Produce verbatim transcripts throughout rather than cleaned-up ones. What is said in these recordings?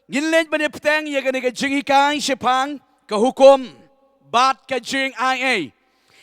Ngin leit ban ïa bteng ïa kane ka jinghikai shaphang ka hukum bad ka jingai ei.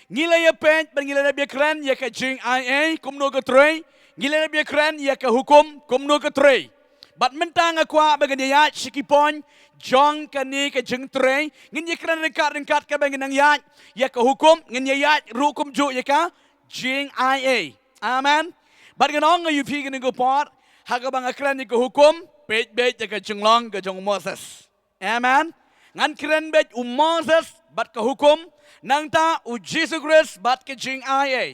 Ngi la ïa peit bad ngi la dep ïa kren ïa ka jingai ei kumno ka trei, ngi la dep ïa kren ïa ka hukum kumno ka trei. Bad mynta nga kwah ba ngin ïa ïaid sha ki point jong kane ka jingtrei, ngin ïa kren ryngkat ryngkat kaba ngin nang ïaid ïa ka hukum, ngin ïa ïaid ruh kumjuh ïa ka jingai ei. Amen. Bad ngan ong ïa phi kane ka por, ha kaba nga kren ïa ka hukum, peit beit ïa ka jinglong ka jong u Moses. Amen. Ngan kren beit u Moses bad ka hukum, nangta u Jisu Khrist bad ka jingai ei.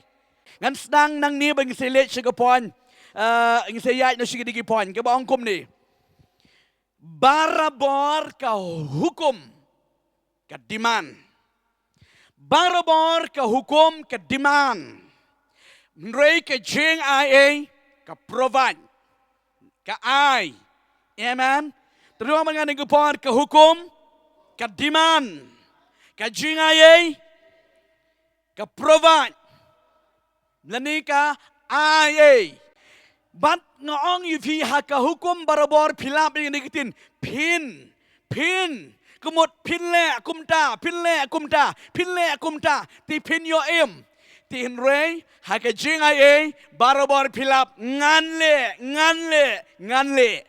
Ngan sdang nangne ba ngin sa leit sha ka point, eh, ngin sa ïaid noh sha kine ki point, kaba ong kumne. Barabor ka hukum ka demand. Barabor ka hukum ka demand. Hynrei ka jingai ei ka provide, ka ai. Amen. Te ruh mynta kane ka por ka hukum ka demand, ka jingai ei ka provide, lane ka ai ei. Bad nga ong ïa phi, ha ka hukum barabor phi lap ïa kine ki ktien, phin, phin, ka mut phin leh kumta, phin leh kumta, phin leh kumta, te phin ïoh im. Te hynrei ha ka jingai ei barabor phi lap, ngan leh, ngan leh, ngan leh.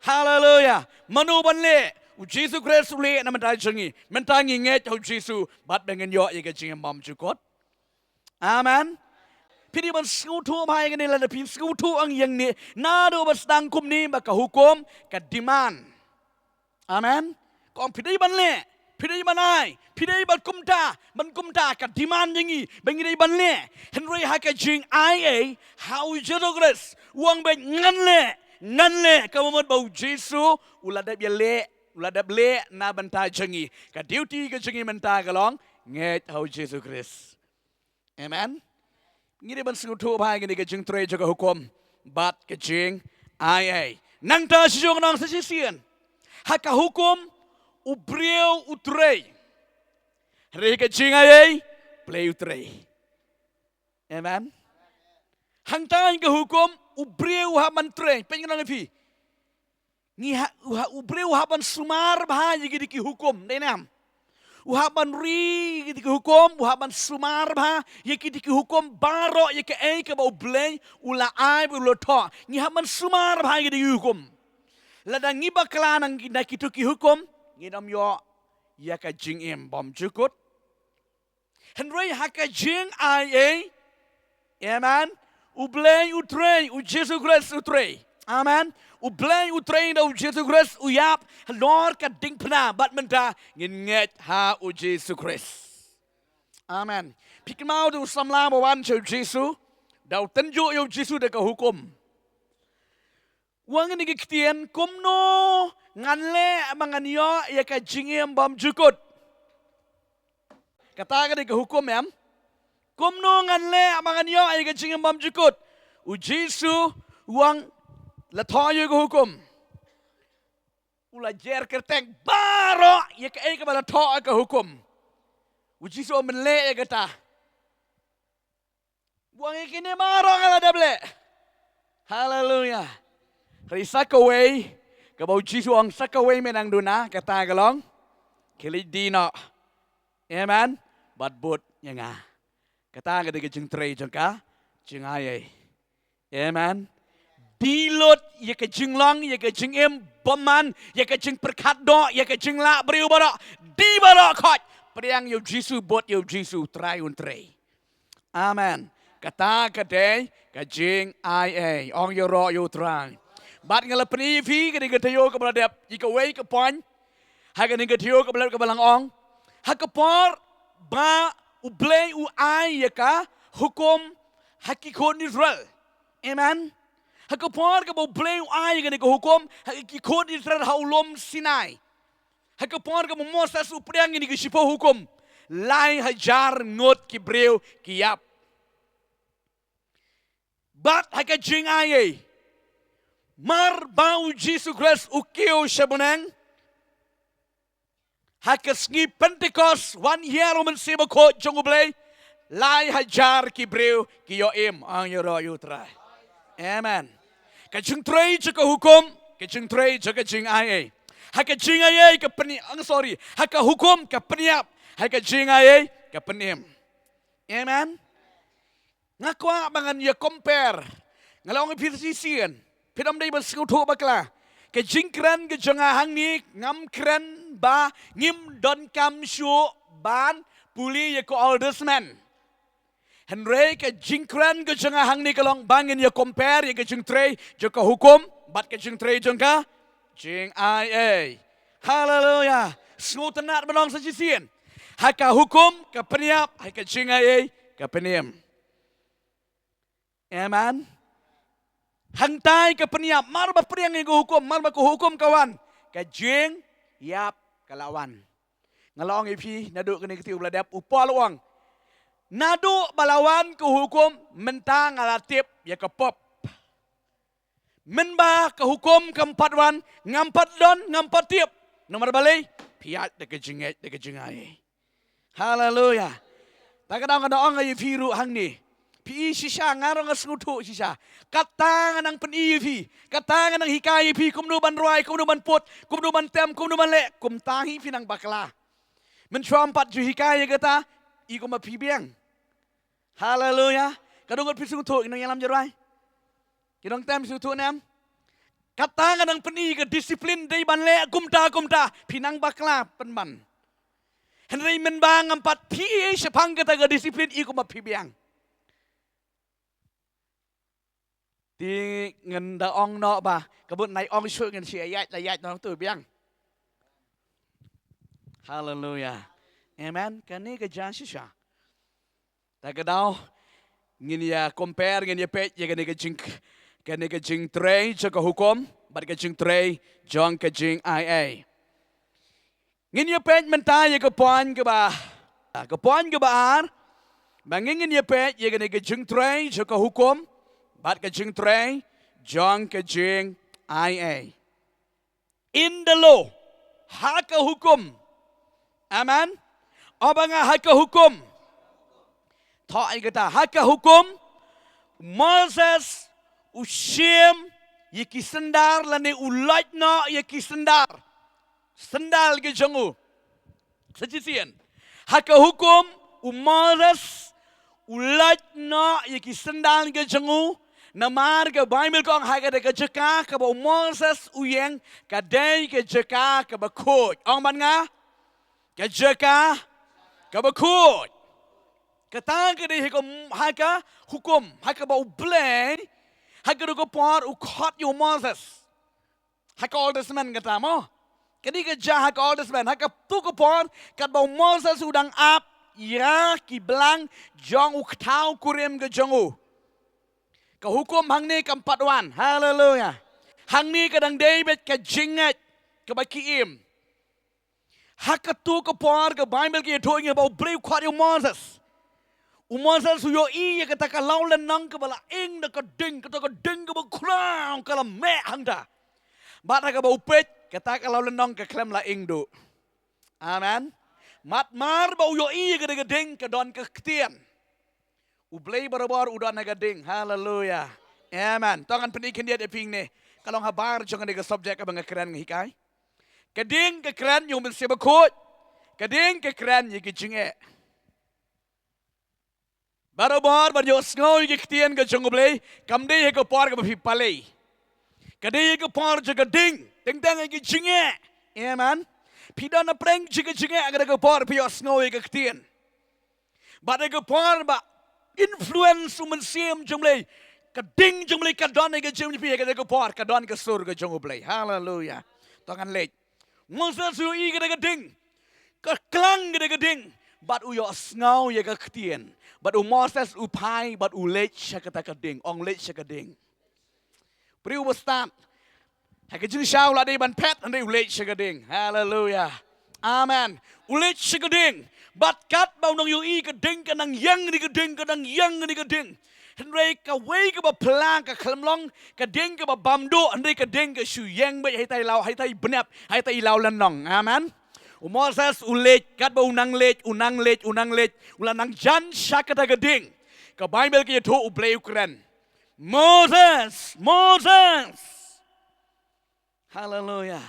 Haleluya. Mano ban leh? U Jisu Khrist u leh na bynta jong ngi. Mynta ngi ngeit ha u Jisu bad ba ngin ïoh ïa ka jingim bymjukut. Amen. Phi dei ban sngewthuh bha ïa kane, lada phi sngewthuh ïa kane, naduh ba sdang kumne ba ka hukum ka demand. Amen. Ka ong phi dei ban leh, phi dei ban ai, phi dei ban kumta, ban kumta, ka demand ïa ngi ba ngi dei ban leh. Hynrei ha ka jingai ei, ha u Jisu Khrist, u ong beit ngan leh, ngan leh, kaba mut ba u Jisu u la dep ïa leh, u la dep leh na bynta jong ngi. Ka duty ka jong ngi mynta ka long ngeit ha u Jisu Khrist. Amen. Ngi dei ban sngewthuh bha ïa kane ka jingtrei jong ka hukum bad ka jingai ei. Nangta shisien nang sa shisien, ha ka hukum u briew u trei, hynrei ha ka jingai ei Blei u trei. Amen. Hangta ha ka hukum u briew u hap ban trei. Peit ngan ong ïa phi, ngi ha, u ha, u briew u hap ban sumar bha ïa kine ki hukum, dei ne em? U hap ban ri ïa kine ki hukum, u hap ban sumar bha ïa kine ki hukum baroh, ïa kaei kaba u Blei u la ai bad u la thoh. Ngi hap ban sumar bha ïa kine ki hukum. Lada ngi bakla na kito ki hukum, ngin ym ïoh ïa ka jingim bymjukut. Hynrei ha ka jingai ei, amen, u Blei u trei, u Jisu Khrist u trei. Amen. U Blei u trei, da u Jisu Khrist u ïap halor ka diengphna, bad mynta ngin ngeit ha u Jisu Khrist. Amen. Phi kynmaw da u samla ba wan sha u Jisu, da u tynjuh ïa u Jisu da ka hukum. U ong kine ki ktien, kumno ngan leh ba ngan ïoh ïa ka jingim bymjukut? Kata ka dei ka hukum, em? Kumno ngan leh ba ngan ïoh ïa ka jingim bymjukut? U Jisu u ong, la thoh ïa ka hukum. U la jer kyrteng baroh ïa kaei kaba la thoh ha ka hukum. U Jisu u ong men leh ïa kata. U ong ïa kine baroh nga la dep leh. Haleluya. Hynrei sa kawei, kaba u Jisu u ong sa kawei me nang duna, kata ka long, khie leit die noh. Amen. Bad bud ïa nga. Kata ka dei ka jingtrei jong ka jingai ei. Amen. Die lut ïa ka jinglong, ïa ka jingim bymman, ïa ka jingpyrkhat doh, ïa ka jinglah briew baroh. Die baroh khoit. Pdiang ïa u Jisu, bud ïa u Jisu, Trai un trei. Amen. Kata ka dei ka jingai ei. Ong ïaroh ïa u Trai. Bad nga la pyni ïa phi kane ka taïew kaba la dep, ïa kawei ka point. Ha kane ka taïew kaba la dep kaba la ong, ha ka por ba u Blei u ai ïa ka hukum ha ki khun Israel. Amen. Ha ka por kaba u Blei u ai ïa kane ka hukum ha ki khun Israel ha u lum Sinai. Ha ka por kaba u Moses u pdiang ïa kine ki shiphew hukum, lai hajar ngut ki briew ki ïap. Bad ha ka jingai ei, mar ba u Jisu Khrist u kiew sha bneng, ha ka sngi Pentekost, wan hiar u Mynsiem Bakhuid jong u Blei, lai hajar ki briew ki ïoh im. Ong ïaroh ïa u Trai. Amen. Ka jingtrei jong ka hukum, ka jingtrei jong ka jingai ei. Ha ka jingaiei ka pyni-, ang, sorry, ha ka hukum ka pynïap, ha ka jingaiei ka pynim. Amen. Nga kwah ba ngan ïa compare. Nga la ong ïa phi shisien. Phi dang dei ban sngewthuh bakla. Ka jingkren ka jong nga hangne ngam kren ba ngim donkam shuh ban pule ïa ka Old Testament. Hynrei ka jingkren ka jong nga hangne ka long ba ngin ïa compare ïa ka jingtrei jong ka hukum bad ka jingtrei jong ka jingaiei. Haleluya. Sngewtynnat ban ong sa shisien. Ha ka hukum ka pynïap, ha ka jingaiei ka pynim. Amen. Hangtai ka pynïap, mar ba pdiang ïa ka hukum, mar ba ka hukum ka wan, ka jingïap ka la wan. Nga la ong ïa phi naduh kane ka kti u ba la dep, u Paul u ong, naduh ba la wan ka hukum mynta nga la tip ïa ka pop. Mynba ka hukum kam pat wan, ngam pat don, ngam pat tip. Namar balei? Phi ïaid da ka jingngeit, da ka jingaiei. Haleluya. Ta ka daw nga da ong ïa phi ruh hangne. Phi i shisha, nga ruh nga sngewthuh shisha. Kata nga nang pyni ïa phi. Kata nga nang hikai ïa phi kumno ban rwai, kumno ban put, kumno ban tem, kumno ban leh. Kumta hi phi nang bakla. Mynshuwa ym pat ju hikai ïa kata, i kumba phi biang. Haleluya. Ka dang ngut phi sngewthuh, ki nongïalam jyrwai. Ki nongtem sngewthuh ne em? Kata ka dang pyni ka disiplin dei ban leh kumta kumta. Phi nang bakla pynban. Hynrei mynba ngam pat phi shaphang kata ka disiplin i kumba phi biang. Te ngan da ong noh ba ka bun nai ong shuh ngan shi ïaid la ïaid noh tu biang. Haleluya. Amen. Kane ka jia shisha. Ta ka daw ngin ïa compare, ngin ïa peit ïa kane ka jing, kane ka jingtrei jong ka hukum bad ka jingtrei jong ka jingaiei. Ngin ïa peit mynta ïa ka point kaba, ka point kaba ar. Ba ngin, ngin ïa peit ïa kane ka jingtrei jong ka hukum bad ka jingtrei jong ka jingaiei. In the law, ha ka hukum. Amen. Aba nga ha ka hukum. Thoh ïa kata, ha ka hukum, Moses u shim ïa ki syndar lane u lait noh ïa ki syndar. Syndar ki jong u. Sa shisien. Ha ka hukum u Moses u lait noh ïa ki syndar ki jong u, namar ka Baibl ka ong ha kata ka jaka kaba u Moses u ïeng ka dei ka jaka kaba khuid. Ong bad nga, ka jaka kaba khuid. Kata ka dei ha ka, ha ka hukum, ha kaba U Blei ha kata ka por u khot ïa u Moses. Ha ka Old Testament kata mo. Kane ka jia ha ka Old Testament, ha katu ka por katba u Moses u dang ap ïa ki blang jong u kthaw kurim ka jong u. Ka hukum hangne kam pat wan. Haleluya. Hangne ka dang dei beit ka jingngeit kaba ki im. Ha katu ka por ka Baibl ka ïathuh ïa ngi ba U Blei u khot ïa u Moses. U Moses u ïohi ïa kata ka law lynnong kaba la ing da ka ding, kata ka ding kaba khraw ka la meh hangta. Bad ha kaba u peit kata ka law lynnong ka khlem la ing duh. Amen. Bad mar ba u ïohi ïa kata ka ding ka don ka ktien. U Blei barabor u don ha ka ding. Haleluya. Amen. To ngan pyni khyndiat ïa phi hangne. Ka long habar jong kane ka subject kaba nga kren nga hikai. Ka ding ka kren ïa u Mynsiem Bakhuid. Ka ding ka kren ïa ka jingeh. Barabor ban ïohsngew ïa ka ktien ka jong U Blei kam dei ha ka por kaba phi pale. Ka dei ha ka por jong ka ding, teng teng ha ka jingeh. Amen. Phi don na pdeng jong ka jingeh ha ka por phi ïohsngew ïa ka ktien. Bad ha ka por ba influence u Mynsiem jong U Blei, ka ding jong U Blei ka don ha ka jingim jong phi, ha ka por ka don ka sur ka jong U Blei. Haleluya. To ngan leit. Moses u ïohi kata ka ding. Ka klang kata ka ding. Bad u ïohsngew ïa ka ktien. Bad u Moses u phai bad u leit sha kata ka ding. Ong leit sha ka ding. Briew ba stad ha ka jingshisha u la dei ban phet, hynrei u leit sha ka ding. Haleluya. Amen. U leit sha ka ding. Bad katba u nang ïohi ka ding ka nang ïeng ïa ka ding, ka nang ïeng ïa ka ding. Hynrei kawei kaba phylla ka khlem long ka ding kaba bam duh, hynrei ka ding ka shu ïeng beit ha ita i law, ha ita i bnep, ha ita i law lynnong. Amen. U Moses u leit, katba u nang leit, u nang leit, u nang leit, u la nang jan sha kata ka ding. Ka Baibl ka ïathuh U Blei u kren. Moses, Moses. Haleluya.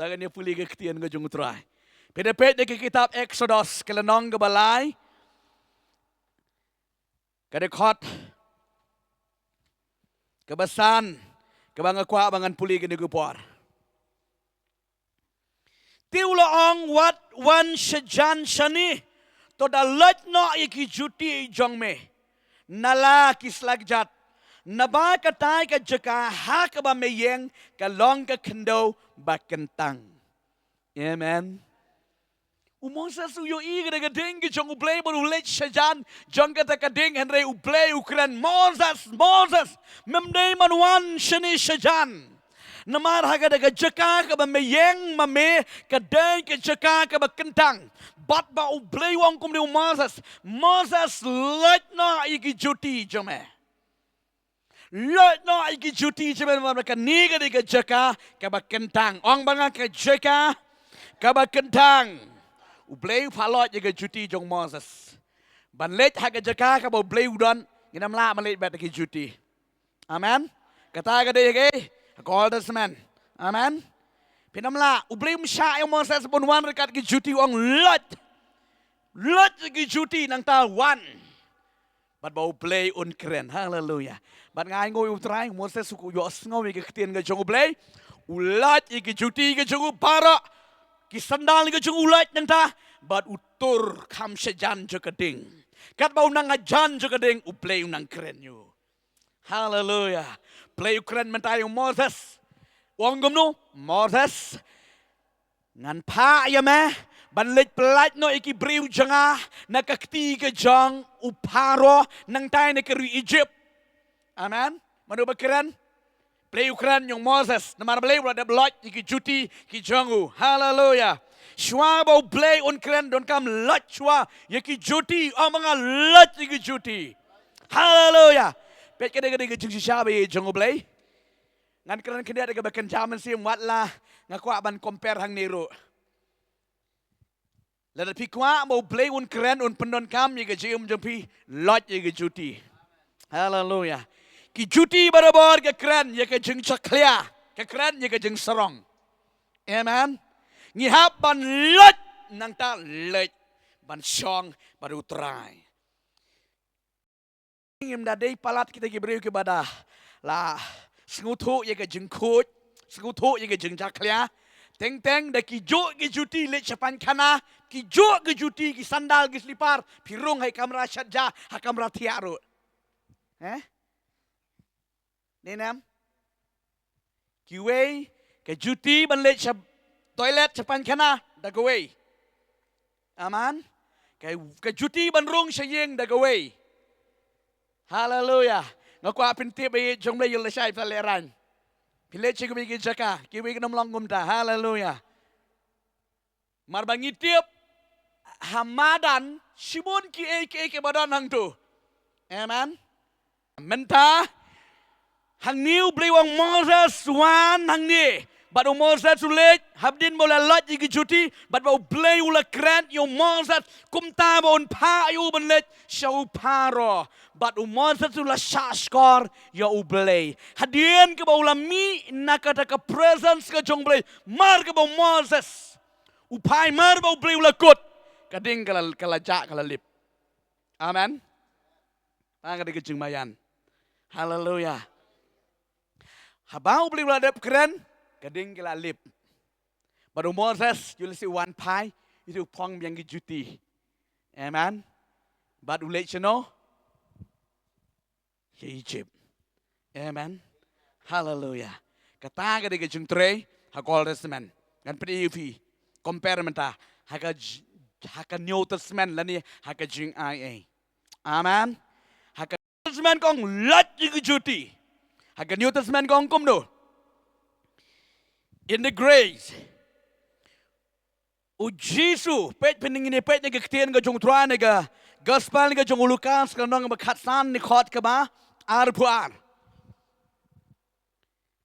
Ta kan ïa pule ka ktien ka jong U Trai. Phi da peit da ka kitab Exodus ka lynnong kaba lai, ka dkhot kaba san, kaba nga kwah ba ngan pule kane ka por. Te u la ong, wat wan shajan shane, to da lait noh ïa ki juti jong me na la ki sla kjat, naba katai ka jaka ha kaba me ïeng ka long ka khyndew ba kyntang. Amen. U Moses u ïohi ka da ka ding ka jong U Blei bad u leit shajan jong kata ka ding, hynrei U Blei u kren, Moses, Moses, mem dei ban wan shane shajan. Namar ha kata ka jaka kaba me ïeng ma me ka dei ka jaka kaba kyntang. Bad ba U Blei u ong kumne ïa u Moses, Moses, lait noh ïa ki juti jong me. Lait noh ïa ki juti jong me namar ba kane ka dei ka jaka kaba kyntang. Ong bad nga, ka jaka kaba kyntang. U Blei u phah lait ïa ka juti jong u Moses ban leit ha ka jaka kaba U Blei u don. Ngin ym lah ban leit bad ki juti. Amen. Kata ka dei ha ka Old Testament. Amen. Phin ym lah, U Blei um shah ïa u Moses ban wan ryngkat ki juti, u ong lait. Lait ïa ki juti, nangta wan. Bad ba U Blei un kren. Haleluia. Bad nga ainguh ïa U Trai, u Moses u ïohsngew ïa ka ktien ka jong U Blei. U lait ïa ki juti ka jong u baroh, ki sandal ka jong u lait nangta, bad u tur kham shajan jong ka ding. Katba u nang hajan jong ka ding, U Blei u nang kren ïa u. Haleluia. Blei u kren mynta ïa u Moses. U ong kumno? Moses, ngan phah ïa me ban leit pyllait noh ïa ki briew jong nga na ka kti ka jong u Pharaoh, nangta na ka ri Egypt. Amen. Mano ba kren? Blei u kren ïa u Moses. Namar Blei u la dep lait ïa ki juti ki jong u. Haleluia. Shuwa ba U Blei un kren, donkam lait shuwa ïa ki juti. Ong ma nga, lait ïa ki juti. Haleluia. Peit, ka dei, ka dei ka jingshisha ba ïeit jong U Blei. Ngan kren khyndiat da kaba kynja mynsiem, wat la nga kwah ban compare hangne ruh. Lada phi kwah ba U Blei un kren, un pyndonkam ïa ka jingim jong phi, lait ïa ka juti. Haleluia. Ki juti barabor ka kren ïa ka jingjakhlia, ka kren ïa ka jingsarong. Amen. Ngi hap ban lait, nangta leit ban shong bad U Trai. Ngim da dei palat kita ki briew kiba da la sngewthuh ïa ka jingkhuid, sngewthuh ïa ka jingjakhlia. Teng teng da ki juh ki juti leit sha painkhana, ki juh ki juti, ki sandal, ki slipar, phi rung ha kamra shatja, ha kamra thiah ruh. Eh? Nangta kiwei ka juti ban leit sha toilet, sha painkhana, da kawei. Amen. Ka, ka juti ban rung sha ïing, da kawei. Haleluia. Nga kwah phin tip ba ïeit jong Blei, ïoh lashai phi la lehraiñ. Phi leit sha kiwei ki jaka, kiwei kin ym long kumta. Haleluia. Namar ba ngi tip ha madan shibun kiei kiei kiba don hangto. Amen. Mynta hangne U Blei u ong Moses, wan hangne. Bad u Moses u leit, hapdeng ba u la lait ïa ki juti, bad ba U Blei u la kren ïa u Moses kumta ba un phah ïa u ban leit sha u Pharaoh. Bad u Moses u la shah shkor ïa U Blei. Hadien kaba u la mih na kata ka presence ka jong U Blei, mar kaba u Moses u phai, mar ba U Blei u la kut, ka ding ka la, ka la jah, ka la lip. Amen. Tang ka dei ka jingmaïan. Haleluia. Haba U Blei u la dep kren, ka ding ka la lip. Bad u Moses u la shu wan phai, u phong biang ki juti. Amen. Bad u leit shano? Sha Egypt. Amen. Haleluia. Kata ka dei ka jingtrei ha ka Old Testament. Ngan pyni ïa phi, compare mynta ha ka j-, ha ka New Testament lane ha ka jingai ei. Amen. Ha ka Old Testament ka ong lait ïa ki juti. Ha ka New Testament ka ong kumno? In the grace. U Jisu, peit, phin ngin ïa peit na ka ktien ka jong U Trai na ka Gospel ka jong u Lukas, ka lynnong ba khatsan, na ka dkhot kaba arphew ar.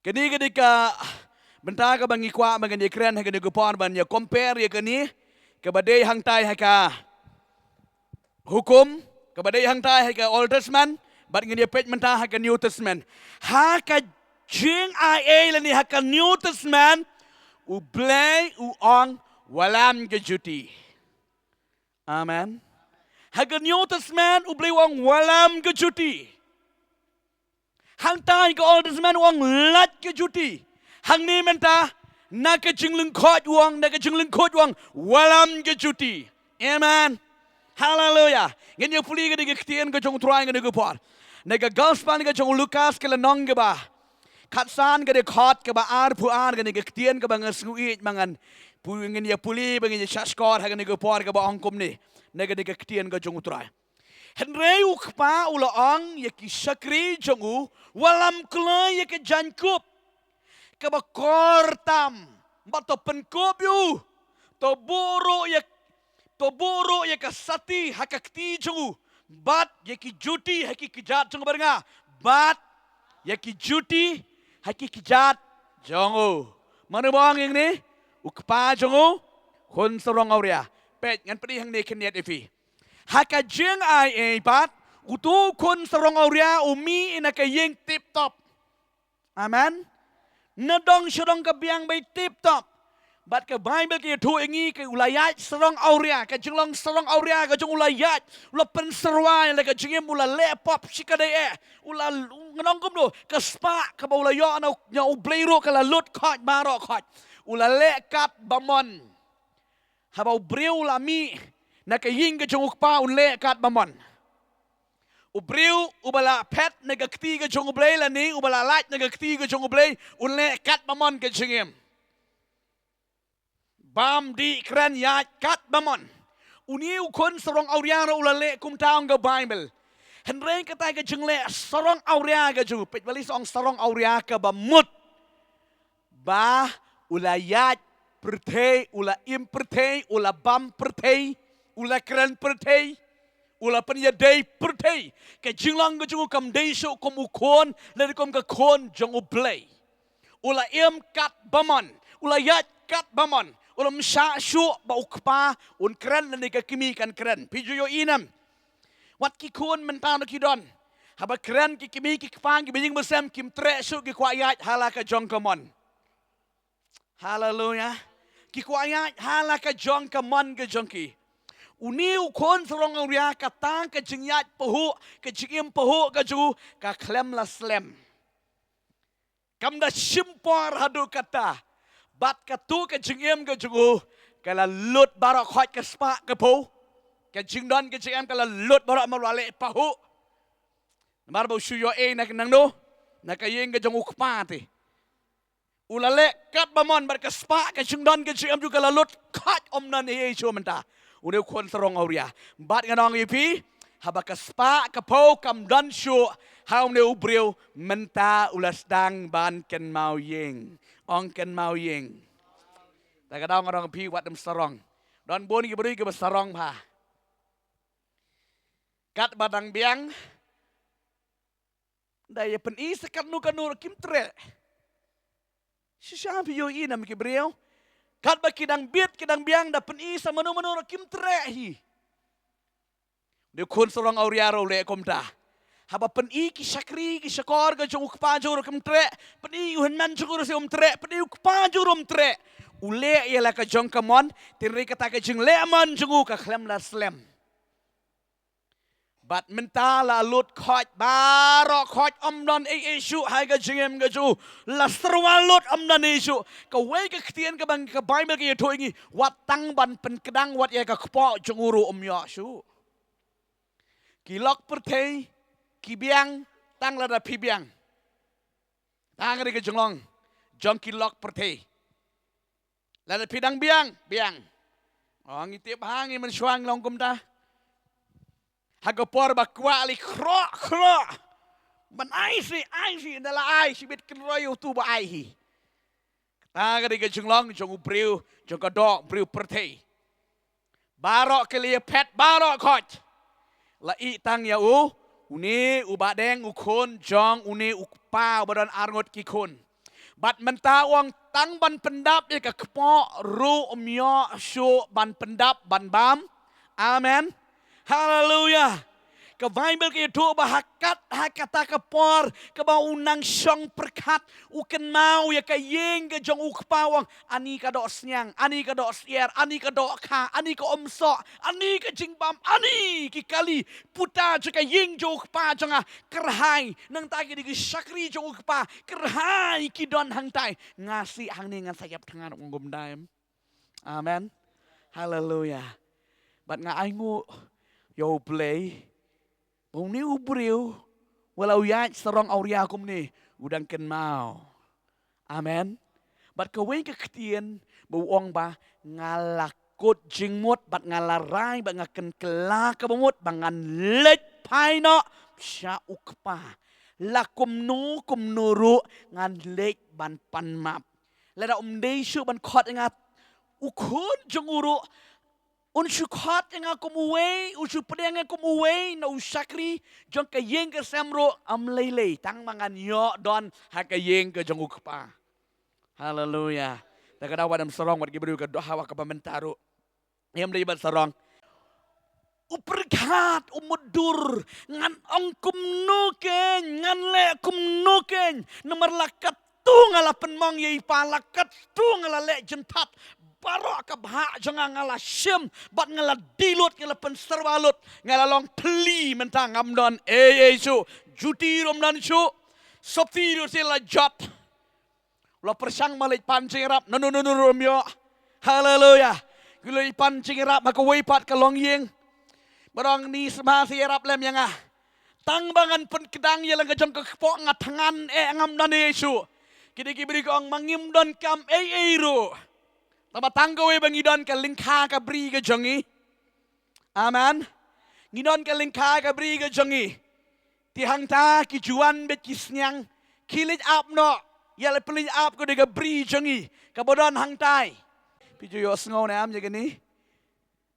Kane ka dei ka bynta kaba ngi kwah ba ngin ïa kren ha kane ka por, ban ïa compare ïa kane kaba dei hangtai ha ka Hukum, kaba dei hangtai ha ka Old Testament, bad ngin ïa peit mynta ha ka New Testament. Ha ka jingai ei lane ha ka New Testament, U Blei u ong, "Wallam ka juti." Amen. Ha ka New Testament, U Blei u ong, "Wallam ka juti." Hangta ha ka Old Testament u ong, "Lait ka juti." Hangne mynta, na ka jinglyngkot u ong, na ka jinglyngkot u ong, "Wallam ka juti." Amen. Haleluya. Ngin ïa pule ka dei ka ktien ka jong U Trai ha kane ka por. Na ka Gospel ka jong u Lukas ka lynnong kaba khatsan ka dei khot kaba arphew ar, ka dei ka ktien kaba nga sngewieit ba ngan pu-, ngin ïa pule, ba ngin ïa shahshkor ha kane ka por kaba ong kumne. Na ka dei ka ktien ka jong U Trai. Hynrei u kpa u la ong ïa ki shakri jong u, "Wallam kloi ïa ka jaiñkup kaba kor tam, bad to pynkup ïa u, to buh ruh ïa, to buh ruh ïa ka sati ha ka kti jong u, bad ïa ki juti ha ki kjat jong u, bad nga, bad ïa ki juti ha ki kjat jong u." Mano ba ong ïa ngi? U kpa jong u khun sarong awria. Peit, ngan pyni hangne khyndiat ïa phi. Ha ka jingai ei pat, uto u khun sarong awria u mih na ka ïing tip top. Amen. Na dong sha dong ka biang beit tip top. Bad ka Baibl ka ïathuh ïa ngi ka u la ïaid sarong awria, ka jinglong sarong awria ka jong u la ïaid, u la pynsyrwa ïa la ka jingim, u la leh pop shikatdei eh. U la, ngan ong kumno, ka spah kaba u la ïoh na u, na U Blei ruh ka la lut khoit baroh khoit. U la leh katba mon. Haba u briew u la mih na ka ïing ka jong u kpa, un leh katba mon. U briew uba la phet na ka kti ka jong U Blei lane uba la lait na ka kti ka jong U Blei, un leh katba mon ka jingim. Bam, dih, kren, ïaid katba mon. Une u khun sarong awria ruh u la leh kumta, ong ka Baibl. Hynrei kata ka jingleh sarong awria ka jong u, peit balei sa ong sarong awria, kaba mut ba u la ïaid pyrthei, u la im pyrthei, u la bam pyrthei, u la kren pyrthei, u la pynïadei pyrthei. Ka jinglong ka jong u kam dei shuh kum u khun, lane kum ka khun jong U Blei. U la im katba mon, u la ïaid katba mon, u la ym shah shuh ba u kpa un kren lane ka kmie kan kren. Phi ju ïohi ne em? Wat ki khun mynta ruh ki don. Haba kren ki kmie ki kpa kiba ïing ba sem, kim treh shuh, ki kwah ïaid ha la ka jong ka mon. Haleluya. Ki kwah ïaid ha la ka jong ka mon ka jong ki. Une u khun sarong awria, kata ka jingïaid pahuh, ka jingim pahuh ka jong u, ka khlem la slem. Kam da shim por haduh katta. Bad kato ka jingim ka jong u ka la lut baroh khoit, ka spah ka phew. Ka jingdon ka jingem ka la lut baroh, namar u la leh pahuh. Namar ba u shu ïoh ei na ka nangno, na ka ïing ka jong u kpa te. U la leh katba mon bad ka spah ka jingdon ka jingem jong u ka la lut khoit, ym don ei ei shuh mynta. Une u khun sarong awria. Bad ngan ong ïa phi, haba ka spah ka phew kam don shuh ha une u briew, mynta u la sdang ban kynmaw ïing. Ong kynmaw ïing. Ta ka daw ngan ong ïa phi, wat ym sarong. Don bun ki briew kiba sarong bha. Katba dang biang, da ïa pyni sa katno katno ruh kim treh. Shisha phi ïohi ne em ki briew? Katba ki dang bit, ki dang biang, da pyni sa mano mano ruh kim treh hi. Une u khun sarong awria ruh u leh kumta. Haba pyni ki shakri ki shakor ka jong u kpa jong u ruh kim treh. Pyni u hynmen jong u ruh sa um treh. Pyni u kpa jong u ruh um treh. U leh ïa la ka jong ka mon. Hynrei kata ka jingleh mon jong u ka khlem la slem. Bad mynta la lut khoit baroh khoit, ym don ei ei shuh ha ka jingim ka jong u. La syrwa lut, ym don ei ei shuh. Kawei ka ktien kaba ka Baibl ka ïathuh ïa ngi, wat tang ban pynkdang, wat ïa ka kpoh jong u ruh ym ïoh shuh. Ki lok pyrthei ki biang tang lada phi biang. Ta ka dei ka jinglong jong ki lok pyrthei. Lada phi dang biang, biang. Oh, ngi tip bha ngi mynshuwa ngi long kumta. Ha ka por ba kwah lei khroh khroh, ban ai shi, ai shi, ynda la ai shi bit kynroi ïa uto ba ai hi. Kata ka dei ka jinglong jong u briew, jong ka doh briew pyrthei. Baroh ki la ïaphet baroh khoit. La ïeh tang ïa u, une u Bahdeng, u khun jong une u kpa uba don arngut ki khun. Bad mynta u ong tang ban pyndap ïa ka kpoh ruh ym ïoh shuh ban pyndap ban bam. Amen. Haleluya. Ka Baibl ka ïathuh ba ha kat ha kata ka por kaba u nang shong pyrkhat, u kynmaw ïa ka ïing ka jong u kpa, u ong, ani ka doh sniang, ani ka doh syiar, ani ka doh kha, ani ka umsoh, ani ka jingbam, ani ki kali puta jong ka ïing jong u kpa jong nga. Kyrhai, nangta ki dei ki shakri jong u kpa, kyrhai ki don hangtai. Nga sih hangne ngan sa ïap thngan, ong kumta em. Amen. Haleluya. Bad nga ainguh ïa U Blei ba une u briew, wat la u ïaid sarong awria kumne, u dang kynmaw. Amen. Bad kawei ka ktien ba u ong ba, nga la kut jingmut bad nga la rai bad nga kynkylla ka bamut ba ngan leit phai noh sha u kpa. La kumno kumno ruh ngan leit ban pan map. Lada um dei shuh ban khot ïa nga u khun jong u ruh, un shu khot ïa nga kum uwei, un shu pdiang ïa nga kum uwei na u shakri jong ka ïing ka sem ruh, ym lei lei, tang ba ngan ïoh don ha ka ïing ka jong u kpa. Haleluya. Te ka daw wat ym sarong wat ki briew, ka daw ha kaba mynta ruh ym dei ban sarong. U pyrkhat, u mutdur, ngan ong kumno keiñ, ngan leh kumno keiñ, namar la katto nga la pynmong ïa i pa, la katto nga la leh jingthat, baroh ka bhah jong nga nga la shim, bad nga la die lut, nga la pynsyrwa lut, nga la long pli, mynta ngam don ei ei shuh, juti ruh ym don shuh, sopti ruh sa la jot. La pyrshang ban leit pan jingïarap, no no no no, ruh ym ïoh. Haleluya. Ki leit pan jingïarap ha kawei pat ka longïing. Ba dang ni sma sa ïarap lem ïa nga. Tang ba ngan pynkdang ïa la ka jong ka kpoh, nga thngan eh ngam don ei shuh. Ki dei ki briew ki ong ma ngim donkam ei ei ruh. Tang ba tang kawei ba ngi don ka lyngkha ka bri ka jong ngi. Amen. Ngi don ka lyngkha ka bri ka jong ngi. Te hangta ki ju wan beit ki sniang, ki leit ap noh ïa la pynleit ap ka dei ka bri jong ngi kaba don hangtai. Phi ju ïohsngew ne em ïa kane?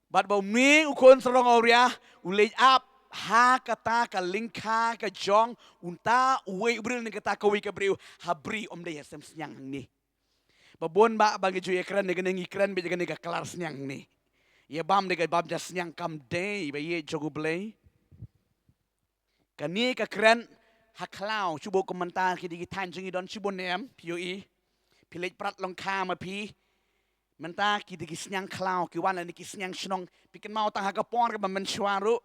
Bad ba une u khun sarong awria u leit ap ha kata ka lyngkha ka jong uta uwei u briew ne kata kawei ka briew ha bri, ym dei ha sem sniang hangne. Ba bun ba, ba ngi ju ïakren ne kane, ngi kren beit ïa kane ka klar sniang ne. Ïa bam ne ka bam ja sniang, kam dei ba ïeit jong U Blei. Kane ka kren ha khlaw, shu bok kum mynta ki dei ki thaiñ jong ngi don shibun ne em, phi ïohi. Phi leit prat long kha ma phi. Mynta ki dei ki sniang khlaw, ki wan lane ki sniang shnong. Phi kynmaw tang ha ka por kaba mynshuwa ruh.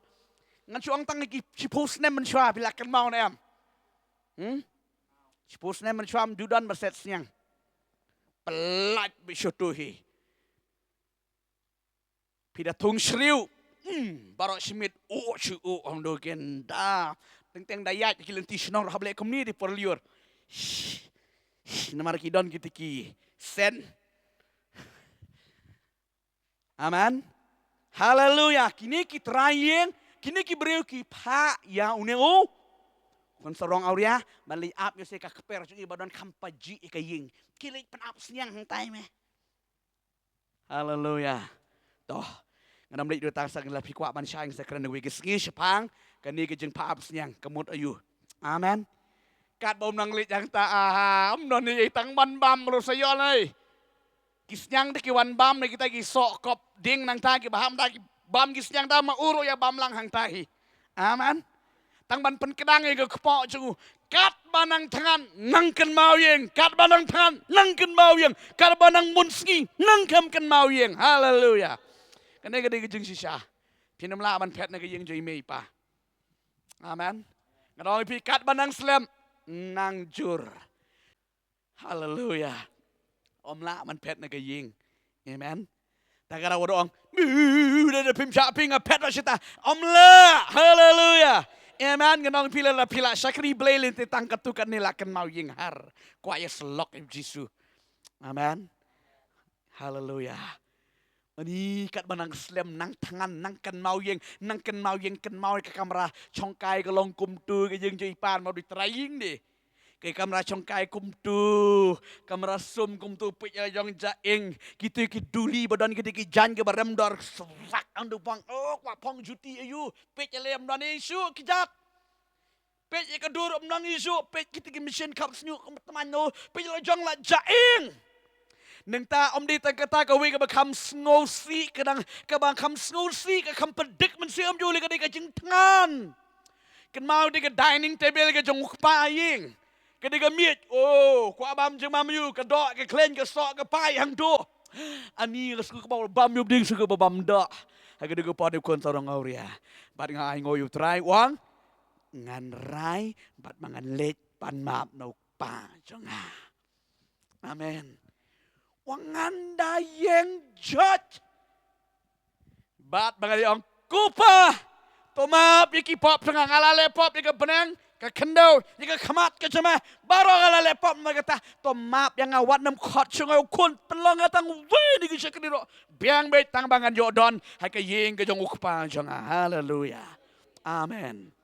Ngan shu ong tang ki shiphew snem mynshuwa, phi la kynmaw ne em? Hmm? Shiphew snem mynshuwa ym ju don ba set sniang. Pynlait beit shuh tu hi. Phi da thung shriew. Hmm, baroh shi miet, oh, shu oh, ong do ken da. Teng teng da ïaid ki lynti shnong, hap leh kumne, dei por lyiur. Shh. Shh, namar ki don kiti ki sen. Amen. Haleluya. Kine ki trai ïing, kine ki briew ki phah ïa une u khun sarong awria ban leit ap ïa se ka kper jong i ba don kham pajih ïa ka ïing. Ki leit pynap sniang hangtai me. Haleluya. To, ngan ym leit dei tang, sa ngi la, phi kwah ban shai, sa kren wei ki sngi shaphang kane ka jingphah ap sniang, ka mut aïu. Amen. Katba ym nang leit hangta, aha, ym don ei ei, tang ban bam ruh sa ïoh lei. Ki sniang te ki wan bam ne kita ki soh kop ding nangta, kiba hap da ki bam ki sniang da ma u ruh ïa bam lang hangta hi. Amen. Tang ban pynkdang ïa ka kpoh jong u. Katba nang thngan nang kynmaw ïing, katba nang thngan nang kynmaw ïing, katba nang bun sngi nang kham kynmaw ïing. Haleluya. Kane ka dei ka jingshisha. Phin ym lah ban phet na ka ïing jong i mei i pa. Amen. Nga ong ïa phi, katba nang slem nang jur. Haleluya. Ym lah ban phet na ka ïing. Amen. Ta ka daw ong, "Biu, da da phim shah phi, nga phet noh shata." Ym lah. Haleluya. Amen. Nga ong phi, la phi la shakri Blei lynti tang katto katne, la kynmaw ïing har. Kwah ïa syllok ïa u Jisu. Amen. Haleluya. Ani katba nang slem nang thngan nang kynmaw ïing, nang kynmaw ïing, kynmaw ïa ka kamra shongkai ka long kumto, ka ïing jong i pa ma dei trai ïing de. Ka kamra shongkai kumto, kamra sum kumto, peit ïa la jong ja ing, kito ki duli ba don kito ki jaiñ kiba rem dor, swak ang du phong, oh, kwah phong juti aïu, peit ïa la ym don ei shuh ki jat. Peit ïa ka dur ym nang ei shuh, peit kito ki machine khap sniuh kum tmaiñ no, peit ïa la jong la ja ing. Nangta ym dei tang kata, kawei kaba kham sngewsih, ka dang kaba kham sngewsih, ka kham pyndik mynsiem jong u lei ka dei ka jingthngan. Kynmaw dei ka dining table ka jong u kpa ïing. Ka dei ka miej. Oh, kwah bam jingmam ïa u, ka doh, ka khleiñ, ka soh, ka paid hangto. Ani nga sngew ka bam ïa u ding, sngew ka bam doh. Ha ka dei ka por u khun sa ong awria. Bad nga ai nguh ïa u Trai, u ong ngan rai bad ma ngan leit ban map na u kpa jong nga. Amen. U ong ngan da ïeng jot. Bad ba nga ong, ko Pa, to map ïa ki pop jong nga, nga la leh pop ïa ka bneng, ka khyndew, ïa ka khmat, ka jemah, baroh nga la leh pop. Namar kata to map ïa nga, wat nym khot shuh ïa u khun, pynlong nga tang uwei na ki shakri ruh. Biang beit tang ba ngan ïoh don ha ka ïing ka jong u kpa jong nga. Haleluia. Amen.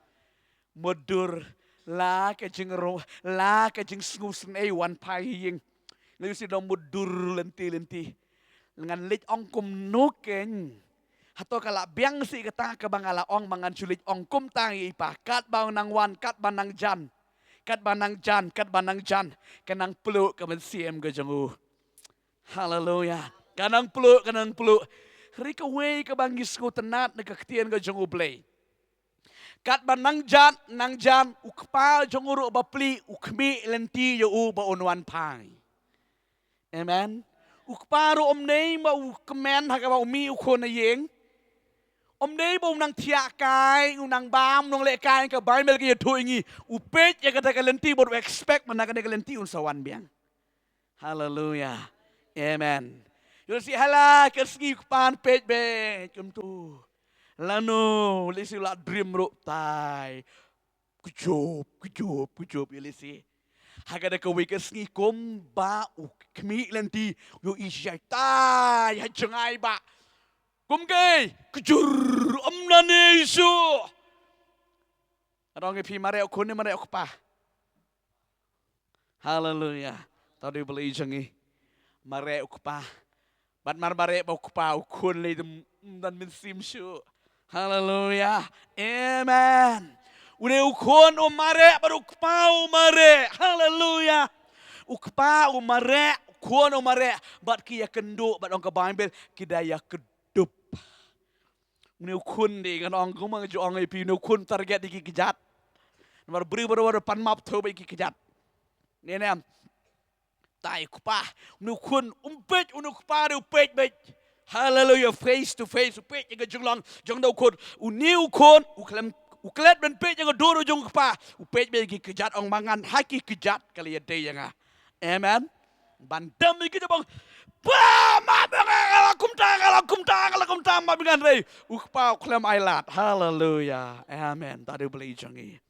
Mutdur, la ka jingro, la ka jingsngewsynei wan phai ha ïing. Nga ïohi shu long mutdur lynti lynti. Ngan leit ong kumno keiñ? Hato ka la biang shuh kata kaba nga la ong ba ngan shu leit ong kumta ïa i Pa, katba u nang wan, katba nang jan, katba nang jan, katba nang jan, ka nang pluh ka mynsiem ka jong u. Haleluia. Ka nang pluh, ka nang pluh. Hynrei kawei kaba ngi sngewtynnat na ka ktien ka jong U Blei. Katba nang jan, nang jan, u kpa jong u ruh ba plie, u khmih lynti ïa u ba un wan phai. Amen. U kpa ruh um dei ba u kmen ha kaba u mih u khun ha ïing. Um dei ba u nang thiah kai, u nang bam, u nang leh kai, ka Baibl ka ïathuh ïa ngi. U peit ïa kata ka lynti bad u expect ba na kane ka lynti un sa wan biang. Haleluia. Amen. Ïohi shuh ha la ka sngi u kpa peit beit kumto. Lano, ïohi shuh la dream ruh tai. Kjop, kjop, kjop, ïohi shuh. Ha kata kawei ka sngi kumba u khmih lynti, ïohi shuh tai ha jngai ba. Kum kei, kjur, ym nane shuh. Nga ong ïa phi, mareh u khun ne mareh u kpa? Haleluia. To dei U Blei jong ngi. Mareh u kpa. Bad mar mareh ba u kpa, u khun lei dum, ym don mynsiem shuh. Haleluia. Amen. U dei u khun u mareh bad u kpa u mareh. Haleluia. U kpa u mareh, u khun u mareh. Bad ki ïakynduh, bad ong ka Baibl, ki da ïakdup. Une u khun dei, ngan ong kumba nga ju ong ïa phi, une u khun target ïa ki kjat. Namar briew baroh baroh pan map thew beit ïa ki kjat. Ne ne em. Tai u kpa, une u khun um peit, une u kpa dei u peit beit. Haleluia, face to face, u peit ïa ka jinglong jong une u khun. Une u khun u khlem, u klet ban peit ïa ka dur jong u kpa. U peit beit ïa ki kjat, ong ma ngan ha ki kjat ka la ïadei ïa nga. Amen. Ban dem ïa ki jabong. Ba, ma ba nga, nga la kumta, nga la kumta, nga la kumta, ma ba ngan rei. U kpa u khlem ai lad. Haleluia. Amen. To dei U Blei jong ngi.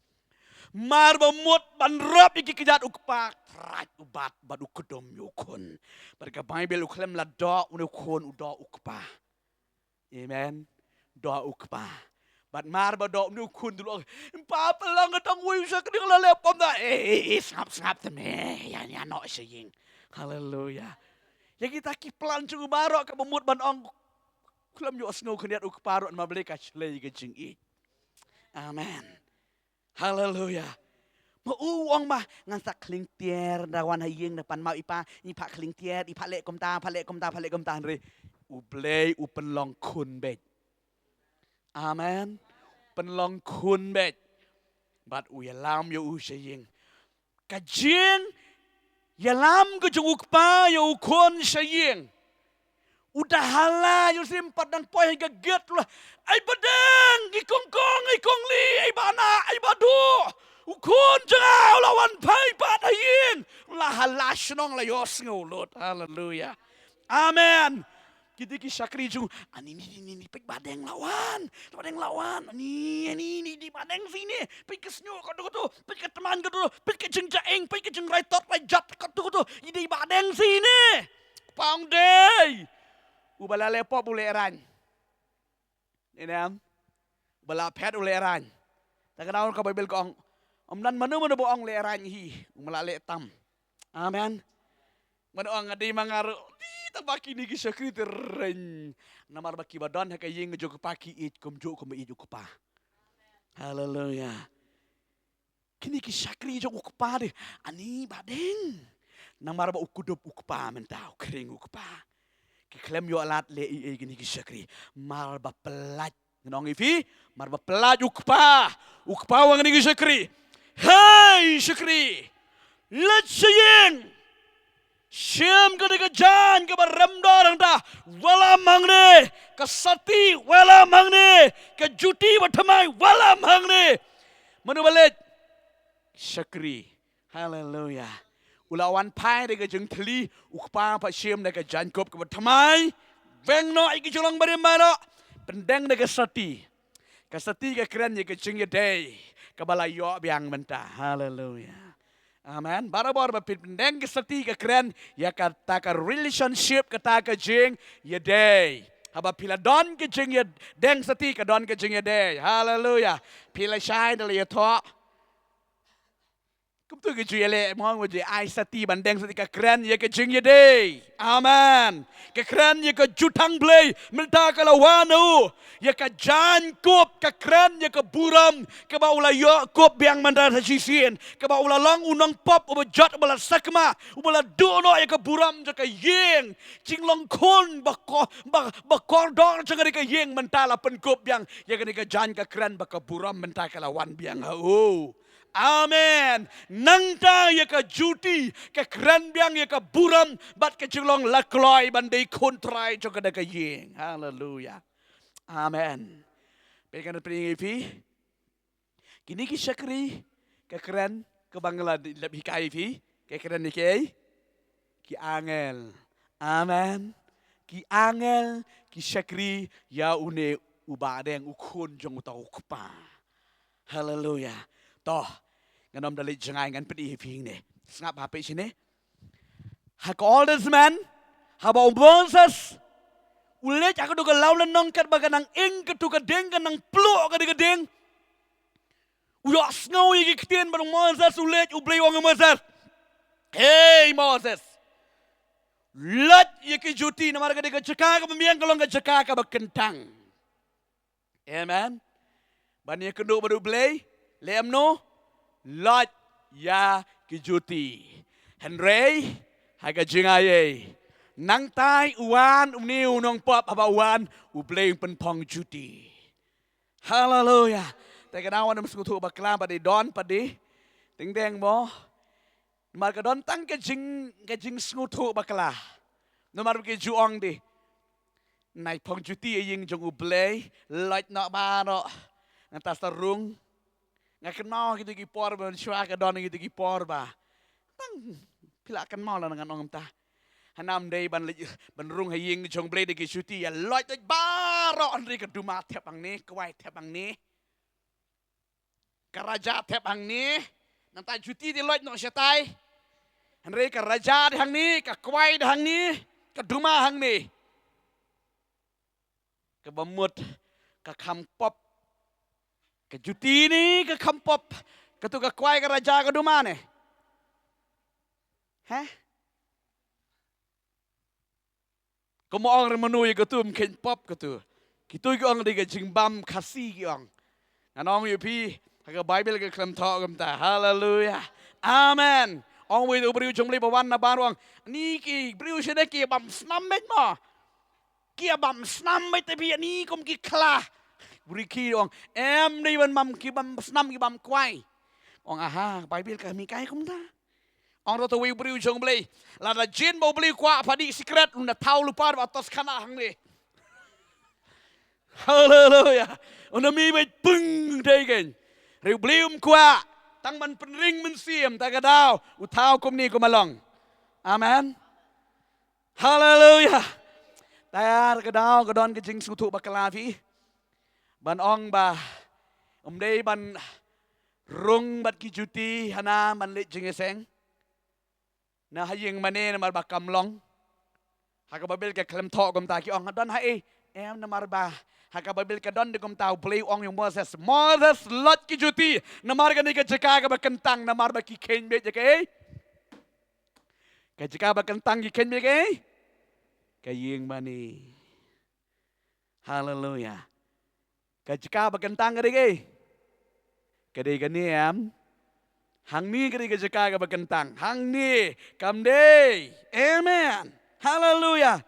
Mar ba mut ban rep ïa ki kjat u kpa, trai u bat, bad u kdum ïa u khun. Bad ka Baibl u khlem la doh une u khun, u doh u kpa. Amen. Doh u kpa. Bad mar ba doh une u khun, u la ong, pa, pynlong nga tang uwei u shakri, nga la leh pop da. Eh, eh, eh, sngap, sngap te me. Ïa, ïa noh sha ïing. Haleluia. Ïa kita ki plan jong u baroh kaba mut ban ong. Khlem ïohsngew khyndiat u kpa ruh, namar balei? Ka shlei ka jingïeit. Amen. Haleluia. Ma u ong ma, ngan sa khlieng tiar, da wan ha ïing da pan map i pa, i pa khlieng tiar, i pa leh kumta, pa leh kumta, pa leh kumta, hynrei U Blei u pynlong khun beit. Amen. Pynlong khun beit. Bad u ïalam ïa u sha ïing. Ka jingïalam ka jong u kpa ïa u khun sha ïing. U da hala, ïohi shuh, ym pat dang poi ha ka gate, u la, ai badeng, i kongkong, i kongli, ai bana, ai badu. U khun jong nga u la wan phai pat ha ïing. U la hala shnong, la ïohsngew lut. Haleluia. Amen. Kita ki shakri jong u, ani ni, ni, ni, ni, peit badeng la wan. Badeng la wan. Ani, ani ni, ni, badeng sini. Peit ka shñiuh kato kato, peit ka tymmen kato, peit ka jingjaing, peit ka jingraitot raijat kato kato. I dei badeng sini. Kpa ong dei. Uba la leh pop u lehraiñ. Ïa ne em? Uba la phet u lehraiñ. Ta ka daw ka Baibl ka ong, ym don mano mano ba ong lehraiñ hi, um la leh tam. Amen. Mano ong nga dei ma nga ruh, dei tang ba kine ki shakri te reiñ. Namar ba kiba don ha ka ïing jong u kpa ki ïeit kumjuh kumba ïeit u kpa. Haleluia. Kine ki shakri jong u kpa de, ani badeng. Namar ba u kdup u kpa mynta, u khring u kpa. Ki khlem ïoh lad leh ei ei kine ki shakri. Mar ba pyllait Ngan ong ïa phi, mar ba pyllait u kpa, u kpa u ong ïa kane ka shakri, "Hei shakri, leit sha ïing. Shim kane ka jaiñ kaba rem dor hangta, wallam hangne. Ka sati, wallam hangne. Ka juti ba thymmai, wallam hangne." Mano ba leit? Shakri. Haleluya. U la wan phai da ka jingthylli, u kpa pat shim da ka jaiñkup kaba thymmai. Weng noh ïa ki jinglong barim baroh. Pyndeng da ka sati. Ka sati ka kren ïa ka jingïadei kaba la ïoh biang mynta. Haleluya. Amen. Barabor ba phi pyndeng ka sati ka kren ïa kata ka relationship, kata ka jingïadei. Haba phi la don ka jingïadei, deng sati ka don ka jingïadei. Haleluya. Phi la shai da la ïathoh. Kumta ka ju ïaleh mo, ka ju ai sati, ban deng sati ka kren ïa ka jingïadei. Amen. Ka kren ïa ka jutang Blei mynta ka la wan u. Ïa ka jaiñkup ka kren ïa ka burom kaba u la ïoh kup biang mynta sa shisien. Kaba u la long u nongpop uba jot, uba la sakma, uba la duh noh ïa ka burom jong ka ïing. Jinglong khun ba ko-, ba, ba kordor jong kane ka ïing mynta la pynkup biang ïa kane ka jaiñ, ka kren ba ka burom mynta ka la wan biang ha u. Amen. Nangta ïa ka juti ka kren biang ïa ka burom bad ka jinglong la kloi ban dei khun Trai jong kane ka ïing. Haleluya. Amen. Phi kan phi ngi phi. Kine ki shakri ka kren, kaba nga la dep hikai ïa phi, ka kren ïa kiei? Ki angel. Amen. Ki angel ki shakri ïa une u bahdeng, u khun jong uta u kpa. Haleluya. To, ngan ym da leit jngai, ngan pyni ïa phi hangne. Sngap ha page shane. Ha ka Old Testament, haba u Moses u leit ha katu ka lawlynnong katba ka nang ing, katu ka dieng ka nang pluh, katu ka dieng. U ïohsngew ïa ki ktien ba u Moses u leit, U Blei u ong ïa u Moses, "Hei Moses, loit ïa ki juti, namar ka dei ka jaka kaba biang ka long ka jaka kaba kyntang." Amen. Ban ïakynduh bad U Blei, leh kumno? Loit ïa ki juti. Hynrei ha ka jingaiei, nangta u wan une u nongpop, haba u wan, U Blei u pynphong juti. Haleluya. Te ka daw wan ym sngewthuh bakla, pat dei don, pat dei teng teng mo. Namar ka don tang ka jing, ka jingsngewthuh bakla. Namar ba ki ju ong, dei nai phong juti ha ïing jong U Blei, loit noh baroh. Nangta sa rung. Nga kynmaw kito ki por ba mynshuwa ka don kito ki por ba tang phi lah kynmaw, la ngan ong kumta. Hana ym dei ban leit, ban rung ha ïing jong U Blei da ki juti, ïa loit, loit baroh, hynrei ka duma thep hangne, kwai thep hangne. Ka raja thep hangne, nangta juti dei loit noh shatai. Hynrei ka raja dei hangne, ka kwai dei hangne, ka duma hangne. Kaba mut ka kham pop. Ka juti ne ka kham pop. Katu ka kwai, ka raja, ka duma ne? Heh? Kumno ong re mano ïa katu, ym kheiñ pop katu. Kito ki ong dei ka jingbam Khasi ki ong. Ngan ong ïa phi, ha ka Baibl ka khlem thoh kumta. Haleluya. Amen. Ong wei u briew jong U Blei ba wan na bar, u ong, "Ani ki briew shane ki bam snam beit mo. Ki bam snam beit te phi ani kum ki khla." U briew ki ong, "Em dei ban bam, ki bam snam, ki bam kwai." Ong, "Aha, Baibl kam hikai kumta." Ong ruh uta uwei u briew jong U Blei, "Lada jin ba U Blei u kwah pha dih sikret, un da thaw lypa bad tos khana hangne." Haleluya. Un da mih beit pung dei kein. Hynrei U Blei um kwah, tang ban pynring mynsiem, ta ka daw u thaw kumne kumba long. Amen. Haleluya. Ta ka daw ka don ka jingsngewthuh bakla phi. Ban ong ba ym dei ban rung bad ki juti hana ban leit jingïaseng. Na ha ïing mane namar ba kam long. Ha ka Baibl ka khlem thoh kumta, ki ong don ha ei. Em, namar ba ha ka Baibl ka don dei kumta, U Blei u ong ïa u Moses, "Moses, loit ki juti, namar kane ka jaka kaba kyntang, namar ba ki kheiñ beit ïa kaei? Ka jaka ba kyntang ki kheiñ beit ïa kaei? Ka ïing mane." Haleluya. Ka jaka ba kyntang ka dei kaei? Ka dei kane, em? Hangne ka dei ka jaka kaba kyntang. Hangne kam dei. Amen. Haleluya.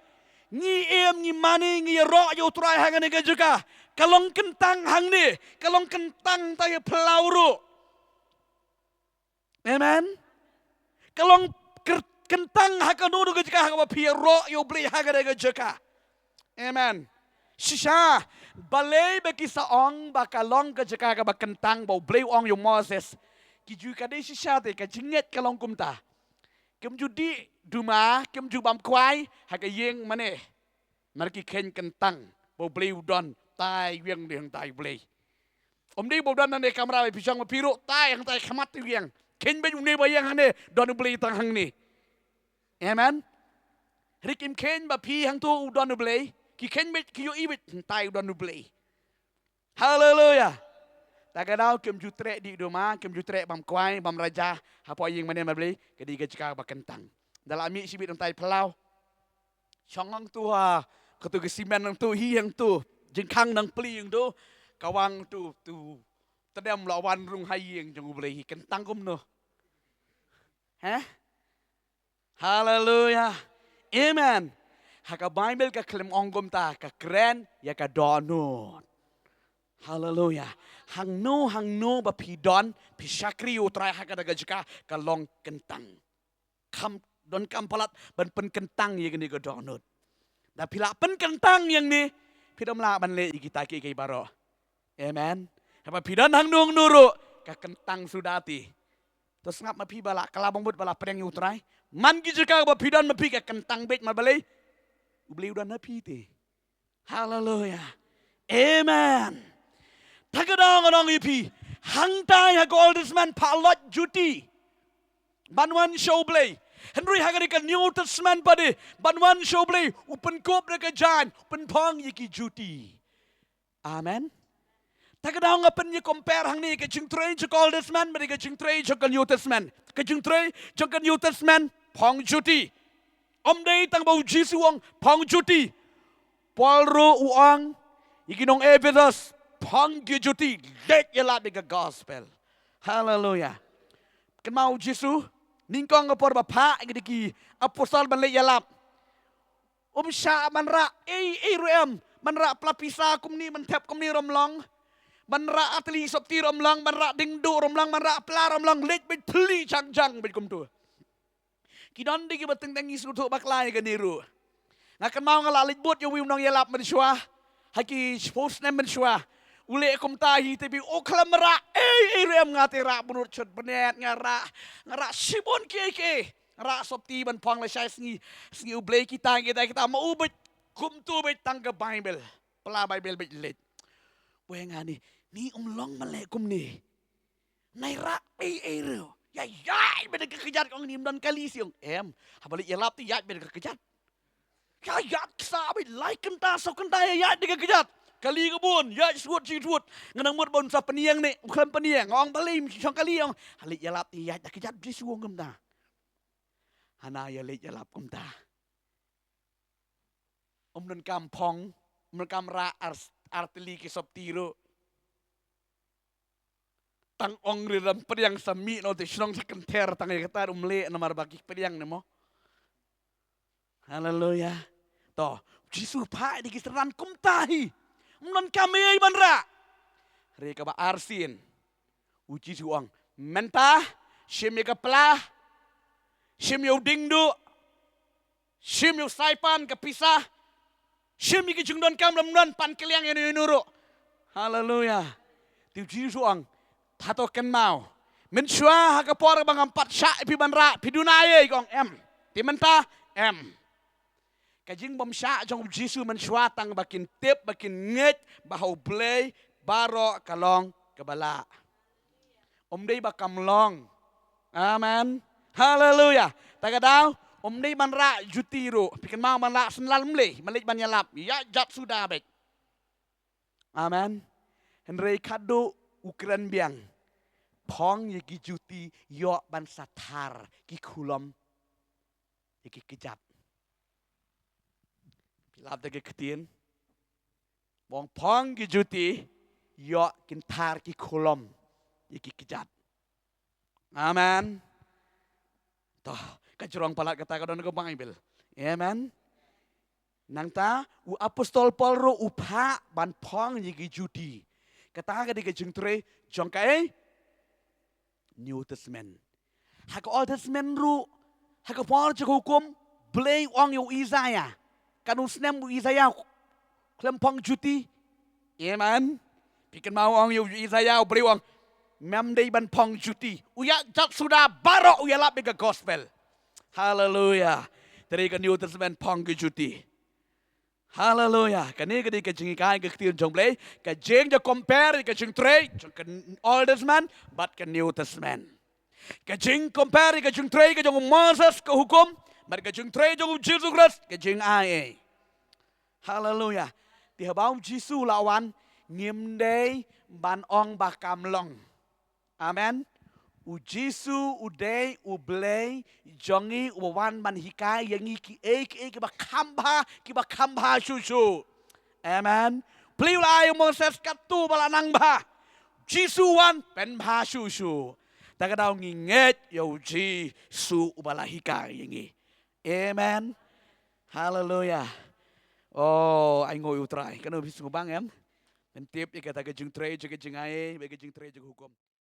Ngi im, ngi mane, ngi ïaroh ïa U Trai ha kane ka jaka. Ka long kyntang hangne, ka long kyntang tang ïa phyllaw ruh. Amen. Ka long kyr-, kyntang ha kano kano ka jaka ha kaba phi ïaroh ïa U Blei ha kane ka jaka. Amen. Shisha, balei ba ki sa ong ba ka long ka jaka kaba kyntang ba U Blei u ong ïa u Moses? Ki ju ka dei shisha te, ka jingngeit ka long kumta. Kim ju dih duma, kim ju bam kwai ha ka ïing mane. Namar ki kheiñ kyntang ba U Blei u don, tai ïeng dei hangtai U Blei. Ym dei ba u don hangne kamra ba phi shong ba phi ruh, tai hangtai khmat te ïeng. Kheiñ beit une ba ïeng hangne, don U Blei tang hangne. Amen. Hynrei kim kheiñ ba phi hangto u don U Blei. Ki kheiñ beit, ki ïohi beit hangtai u don U Blei. Haleluya. Ta ka daw kim ju treh dih duma, kim ju treh bam kwai, bam raja hapoh ïing mane ma Blei, ka dei ka jaka ba kyntang. Da la mih shibit hangtai phyllaw. Shong hangto ha, kato ka simen hangto, hi hangto, jingkhang nang pli hangto, ka wang tu, tu tdem la wan rung ha ïing jong U Blei, hi kyntang kumno? Heh? Haleluya. Amen. Ha ka Baibl ka khlem ong kumta, ka kren ïa ka dohnud. Haleluya. Hangno hangno ba phi don, phi shakri U Trai ha kata ka jaka, ka long kyntang. Kham donkam palat ban pynkyntang ïa kane ka dohnud. Da phi la pynkyntang ïa kane, phi dom lah ban leh ïa kita kiei kiei baroh. Amen. Haba phi don hangno hangno ruh, ka kyntang suda te. To sngap ma phi ba la kylla bynriew, ba la pdiang ïa U Trai. Man ki jaka ba phi don ma phi, ka kyntang beit ma Blei. U Blei u don ha phi te. Haleluya. Amen. Ta ka daw nga ong ïa phi, hangtai ha ka Old Testament pha loit juti ban wan sha U Blei. Hynrei ha kane ka New Testament pat de, ban wan sha U Blei, u pynkup da ka jaiñ, u pynphong ïa ki juti. Amen. Ta ka daw nga pyn ïa compare hangne ka jingtrei jong ka Old Testament bad ka jingtrei jong ka New Testament. Ka jingtrei jong ka New Testament phong juti. Ym dei tang ba U Jisu u ong phong juti. Paul ruh u ong ïa ki nong Ephesus, phong ki juti, leit ïalap ïa ka gospel. Haleluya. Kynmaw U Jisu, nyngkong ka por ba phah ïa ki apostol ban leit ïalap, um shah ban rah ei ei ruh em, ban rah pla pisa kumne, ban thep kumne ruh ym long, ban rah ar tylli sopti ruh ym long, ban rah dieng duh ruh ym long, ban rah pla ruh ym long, leit beit thylli jang jang beit kumtu. Ki don de kiba teng teng ngi sngewthuh bakla ïa kane ruh. Nga kynmaw nga la leit bud ïa uwei u nongïalap mynshuwa ha ki shiphew snem mynshuwa. U leh kumta hi te, ba u khlem rah ei ei ruh em. Nga te rah bun ruh, shut bniat nga rah, nga rah shibun kiei kiei. Rah sopti ban phong lashai sngi, sngi U Blei, kita kita kita, ma u beit kumtu beit, tang ka Baibl, pla Baibl beit leit. Wei nga ni, ni um long ban leh kumne. Nai rah ei ei ruh. Ïa ïaid beit da ka kjat, ong, ni ym don kali seh, ong. Em, haba leit ïalap te ïaid beit da ka kjat. Ïa ïaid ksa beit, lai kynta saw kynta, ïa ïaid da ka kjat. Kali ka bun, ïaid shuh shuh. Nga nang mut ban sa pynïeng ne, u khlem pynïeng, ong, balei ym shong kali, ong. Ha leit ïalap te ïaid da ka kjat, Jisu ong kumta. Hana ïa leit ïalap kumta. Um donkam phong, um donkam rah ar, ar tylli ki sopti ruh. Tang ong ri ram pdiang sa mih noh te shnong sa kynther tang ïa kata, um leh namar ba ki pdiang ne mo. Haleluya. To, Jisu phah ïa ki synran kumta hi. Um donkam ei ei ban rah. Re kaba arsien. U Jisu ong, mynta, shim ïa ka pla, shim ïa u dieng duh, shim ïa u saipan, ka pisa, shim ïa ki jingdonkam lem don, pan kylliang ïa uno uno ruh. Haleluya. Te u Jisu ong, hato kynmaw, mynshuwa ha ka por ba ngam pat shah ïa phi ban rah, phi duna ïa, ong, em. Te mynta, em. Ka jingbymshah jong u Jisu mynshuwa tang ba kin tip, ba kin ngeit ba ha U Blei baroh ka long kaba lah. Um dei ba kam long. Amen. Haleluya. Ta ka daw, um dei ban rah juti ruh. Phi kynmaw ban rah sandal, um leit, ban leit ban ïalap, ïa jat suda beit. Amen. Hynrei khadduh u kren biang, phong ïa ki juti, ïoh ban sa thar ki khulom ïa ki kjat. Phi lap da ki ktien. Ba ong phong ki juti, ïoh kin thar ki khulom ïa ki kjat. Amen. To, ka jrong palat kata ka don ka Baibl. Amen. Nangta u apostol Paul ruh u phah ban phong ïa ki juti. Kata ka dei ka jingtrei jong ka, eh? New Testament. Ha ka Old Testament ruh, ha ka por jong ka hukum, Blei u ong ïa u Isaiah. Katno snem u Isaiah u khlem phong juti? Amen. Phi kynmaw u ong ïa u Isaiah, u briew u ong, mem dei ban phong juti. U ïa jot suda baroh, u ïalap ïa ka gospel. Haleluia. Te dei ka New Testament phong ka juti. Haleluia. Kane ka dei ka jinghikai ka ktien jong Blei, ka jing ja compare ka jingtrei jong ka Old Testament bad ka New Testament. Ka jing compare ka jingtrei ka jong u Moses ka hukum bad ka jingtrei jong u Jisu Khrist ka jingai. Haleluia. Te haba u Jisu la wan, ngim dei ban ong ba kam long. Amen. U Jisu u dei u Blei jong ngi, u wan ban hikai ïa ngi kiei kiei kiba kham bha, kiba kham bha shuh shuh. Amen. Plie u la ai u Moses katto ba la nang bha. Jisu wan pynbha shuh shuh. Ta ka daw ngi ngeit ïa u Jisu uba la hikai ïa ngi. Amen. Haleluia. Oh, ai ngoi u Trai. Kano phi sngewbang em? Pyntip ïa kata ka jingtrei jong ka jingai, bad ka jingtrei jong ka hukum.